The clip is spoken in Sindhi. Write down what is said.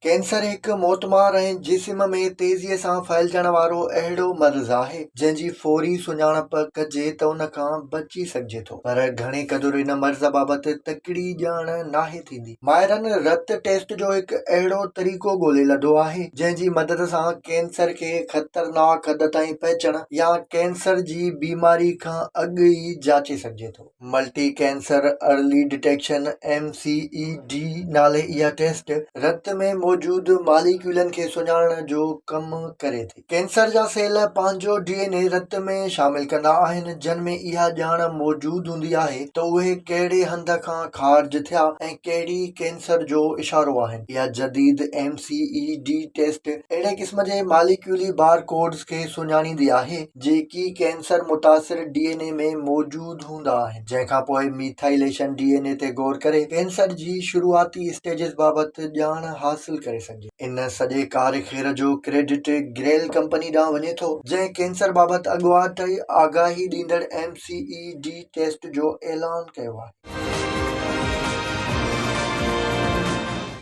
ڪينسر هڪ موتمار ۽ جسم ۾ تيزيء سان ڦهلجڻ وارو اهڙو مرض آهي، جنهن جي فوري سڃاڻپ ڪجي ته ان کان بچي سگهجي ٿو، پر گهڻي قدر ان مرض بابت تڪڙي ڄاڻ ناهي ٿيندي. ماهرن رت ٽيسٽ جو هڪ اهڙو طريقو ڳولي لڌو آهي، جنهن جي مدد سان ڪينسر کي خطرناڪ حد تائين پهچڻ يا ڪينسر جي بيماري کان اڳ ئي جاچي سگهجي ٿو. Multi cancer early detection, M C E D, نالي اها ٽيسٽ رت ۾ موجود ماليڪيولن کي سڃاڻڻ جو ڪم ڪري ٿي. ڪينسر جا سيل پنهنجو ڊي اين اي رت ۾ شامل ڪندا آهن جن ۾ اها ڄاڻ موجود هوندي آهي ته اهي ڪهڙي هنڌ کان خارج ٿيا ۽ ڪهڙي ڪينسر جو اشارو آهن. اها جديد ايم سي اي ڊي ٽيسٽ اهڙي قسم جي ماليڪيولي بار ڪوڊز کي سڃاڻيندي آهي جيڪي ڪينسر متاثر ڊي اين اي ۾ موجود هوندا آهن، جنهن کان پوء ميٿائليشن ڊي اين اي تي غور ڪري ڪينسر جي شروعاتي اسٽيجز بابت ڄاڻ حاصل ڪري سگهجي. ان سڄي ڪار خير جو ڪريڊٽ گريل ڪمپني ڏانهن وڃي ٿو، جنهن ڪينسر بابت اڳواٽ آگاهي ڏيندڙ ايم سي اي ڊي ٽيسٽ جو اعلان ڪيو آهي.